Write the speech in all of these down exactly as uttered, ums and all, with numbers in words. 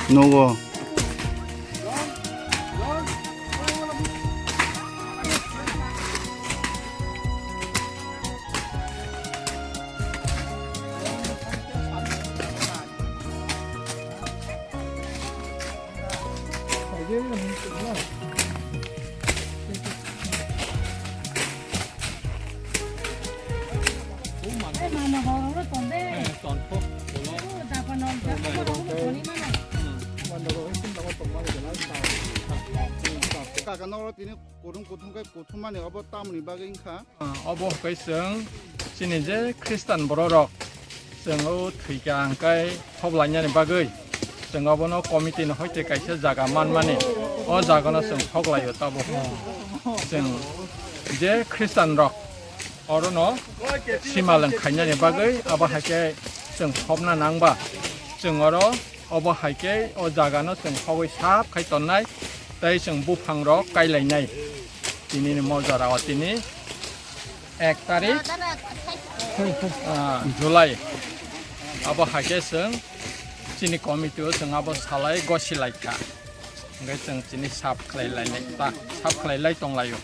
Nogo. Kaka noro tini kutung kutung khe kuthumani obo tamoni bagwi wngkha? Ah, obo hwnkhe chwng chini je Khristan bororok chwng o thwikha hwnkhe hoklainani bagwi chwng obono committee ni hoite kaisa jaga manmani, o jagano chwng hoklaio tabuk. Chwng je Khristan rok orono simalwng khainani bagwi abo hai khe chwng hopna nangba chwng oro obo hai khe o jagano chwng hogwi sap khai tonnai tei chwng buphang rok kailainai. Tini ni mo jora o tini ek tarik, ah, July. Abo hai khe chwng chini committee o chwng abo salai gosi lai kha. Hwnkhe chwng chini sap khlai lai ta, sap khlai lai tong lai o.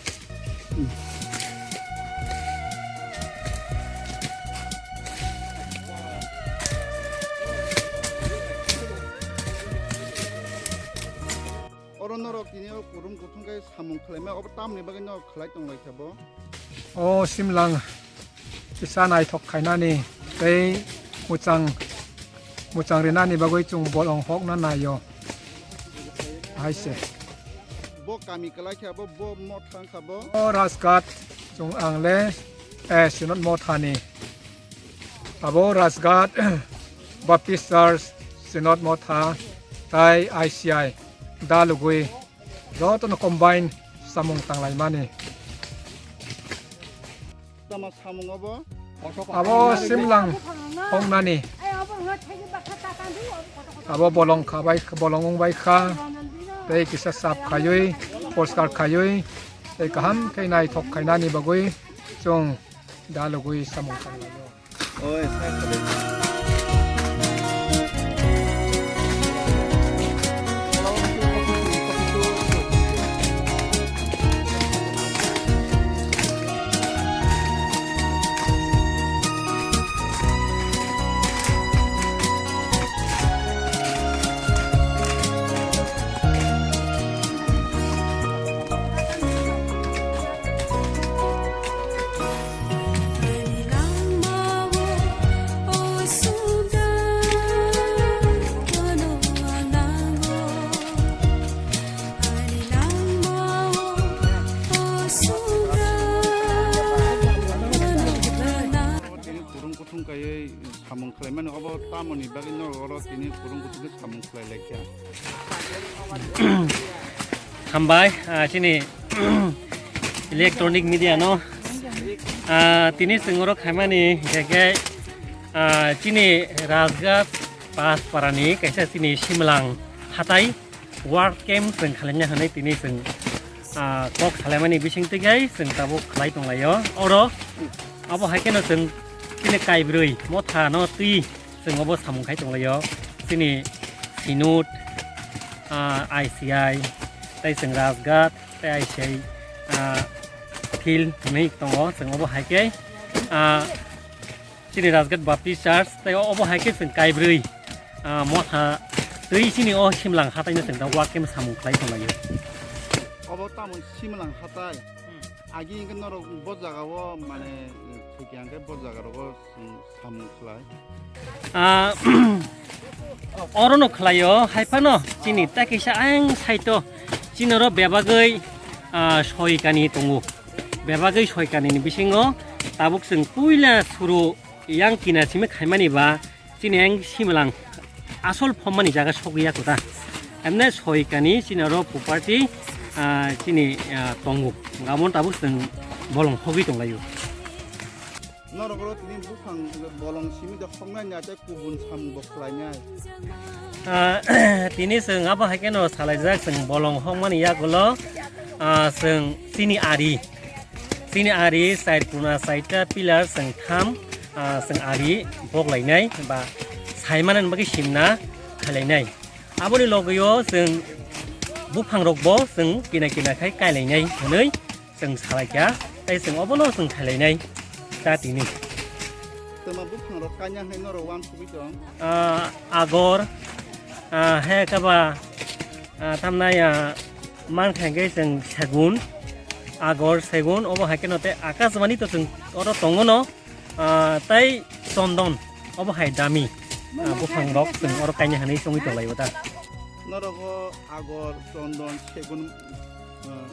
Oro norok tini o kutung kutung khe samung khlaimai, obo tamni bagwi norok khlai tong lai kha bo? O simlang kisa naithok khainani tei muchang, muchang rinani bagwi chwng bolong hokna naio hai se. Bo kami kwlai khe abo bo motha wngkha bo? O Rajghat chwng ang le, eh, Synod mothani. Abo Rajghat Baptist Church, Synod Motha, tai I C I da lugwi jotono combine samung tanglaimani. Tamo samung obo? Abo simlang hongnani. Abo bolong khabai, bolong wngbai kha. Tei kisa sap khaiwi, porskar khaiwi, tei kaham khe naithok khainani bagwi chwng da lugwi samung tanglaio. Oi, sai khade. Tini kurung kuthung kaiwi samung khlaimani, obo tamoni bagwi norok oro tini kurung kuthung khe samung khlai lai kha? Hambai, ah, chini electronic media no, ah, tini chwng oro khaimani hwnkhe, ah, chini Rajghat Pasparani kaisa chini Simlang hatai work camp chwng khalaimya hwnwi tini chwng, ah, kok salaimani bising twi khe chwng tabuk khlai tonglaio. Oro abo hai kheno chwng chini kaibrwi motha no twi chwng obo samung khai tonglaio. Chini Synod, ah, I C I, tei chwng Rajghat, tei I C I, ah, field hinwi tongo. Chwng obo hai khe, ah, chini Rajghat Baptist Church, tei obo hai khe chwng kaibrwi, ah, motha twi chini o Simlang hatai no chwng da work camp samung khlai tonglaio. Obo tamo Simlang hatai? Hmm. Agi hwnkhe norok bo jaga o mane thwikya hwnkhe bo jaga rogo chwng samung khlai? Ah, orono khlaio, hai phano chini ta kisa ang saito chini oro bebagwi, ah, soi kani tongo. Bebagwi soi kani ni bisingo tabuk chwng puila suru yang kina simi khaimani ba chini ang Simlang asol phomani jaga sogwi ya kota. Emne soi kani chini oro property, ah, chini, ah, tongo. Gamon tabuk chwng bolong hogwi tonglaio. Norok oro tini buphang bolong simi de hoknai na tei kubun samung bo khlainai. Ah, tini chwng abo hai kheno salaijak chwng bolong hokmani yagulo, ah, chwng chini ari. Chini ari side kuna side ta pillar chwng tham, ah, chwng ari boklainai ba saimanani bagwi simna khailainai. Aboni logio chwng buphangrokbo chwng kina kina khai kailainai hwnwi chwng salaikha, tei chwng obono chwng khailainai ta tini. Twma buphangrok kaina hai norok uansugwi tong? Ah, agor, ah, he kaba, ah, tamnai, ah, mankha hwnkhe chwng segun, agor, segun, obo hai kheno tei akashbani to chwng oro tongo no. Ah, tei chondon, obo hai dami, ah, buphangrok chwng oro kaina hwnwi songwi tonglaio ta. Norok o agor, chondon, segun, ah,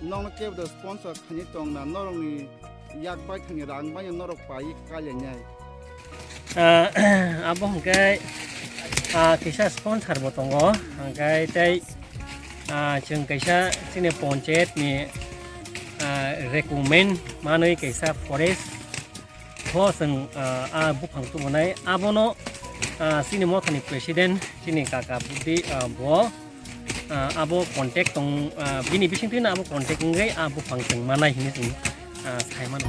nokno kebo sponsor khainwi tongna, norokni yak baithangni rang bai norok pai kailainai. Ah, abo hwnkhe, ah, kisa sponsor bo tongo, hwnkhe tei, ah, chwng kaisa chini ponchayat ni, ah, recommend manwi kaisa forest Bo chwng, ah, ah, buphang tubunai, abono, ah, chini mothani president, chini kaka Budi, ah, bo, ah, abo contact tong, ah, bini bisingtwino abo contact wngwi, ah, buphang chwng manai hinwi chwng, ah, sai mano.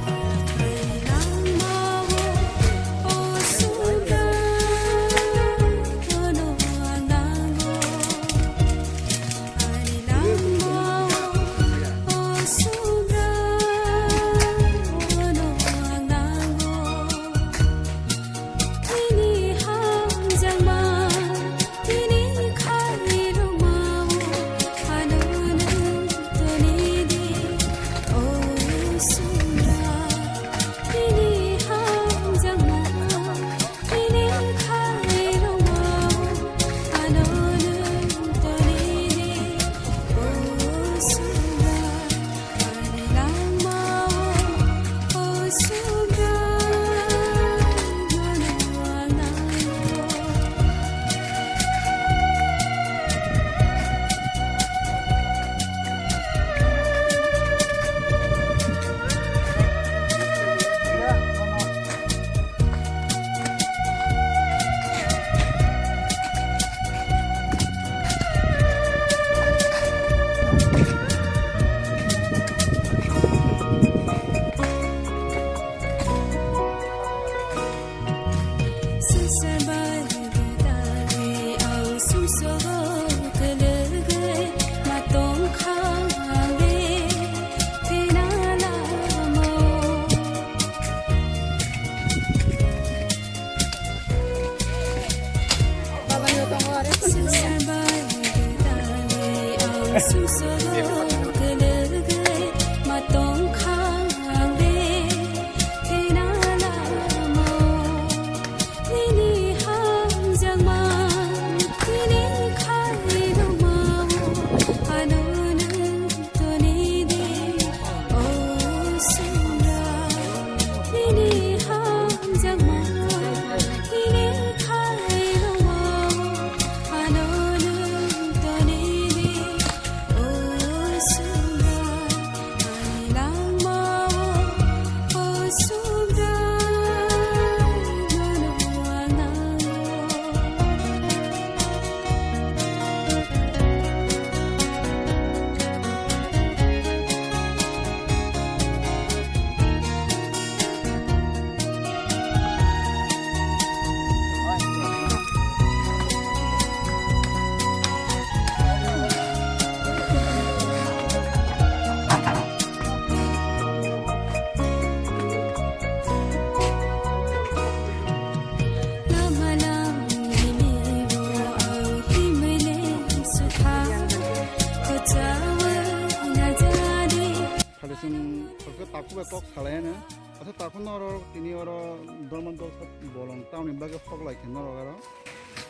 Phale chwng kok bai kok salai ano. Asa takhuk no oro tini oro Dormodol bolong tamni bagwi hok lai khe norok aro.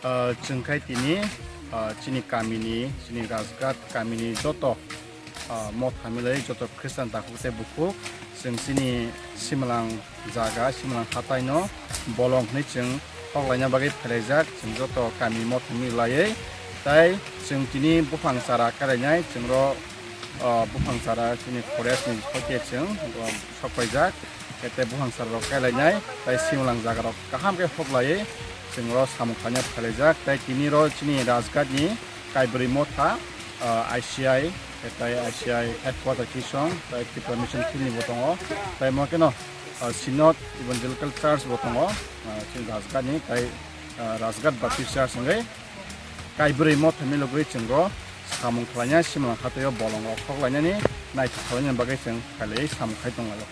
Ah, chwng khai tini, ah, chini kamini, chini Rajghat kamini joto, ah, motha milai, joto Khristan takhuk tei bukhuk, chwng chini Simlang jaga, Simlang hatai no bolong hwnwi chwng hok laina bagwi phelaijak, chwng joto kami motha milaiwi. Tai chwng tini buphang chara kalainai, chwng ro, ah, buphang chara chini forest ni hoite chwng, ah, sok paijak. Kete buphang sara rok kailainai, tai simlang jaga rok kaham khe hoklaiwi chwng oro samung khaina phailaijak. Tai tini ro chini Rajghat ni Kaibrwi Motha, ah, I C I, tai I C I headquarter Kisong, tai Tripura Mission Field ni bo tongo. Tai mo keno, ah, Synod Evangelical Church bo tongo, ah, chini Rajghat ni, tai, ah, Rajghat Baptist Church hwnwi. Kaibrwi mothai milogwi chwng o samung khlaina simla khatio bolong rok khoklainani naithok khlainani bagwi chwng khailaiwi samung khai tonglaio.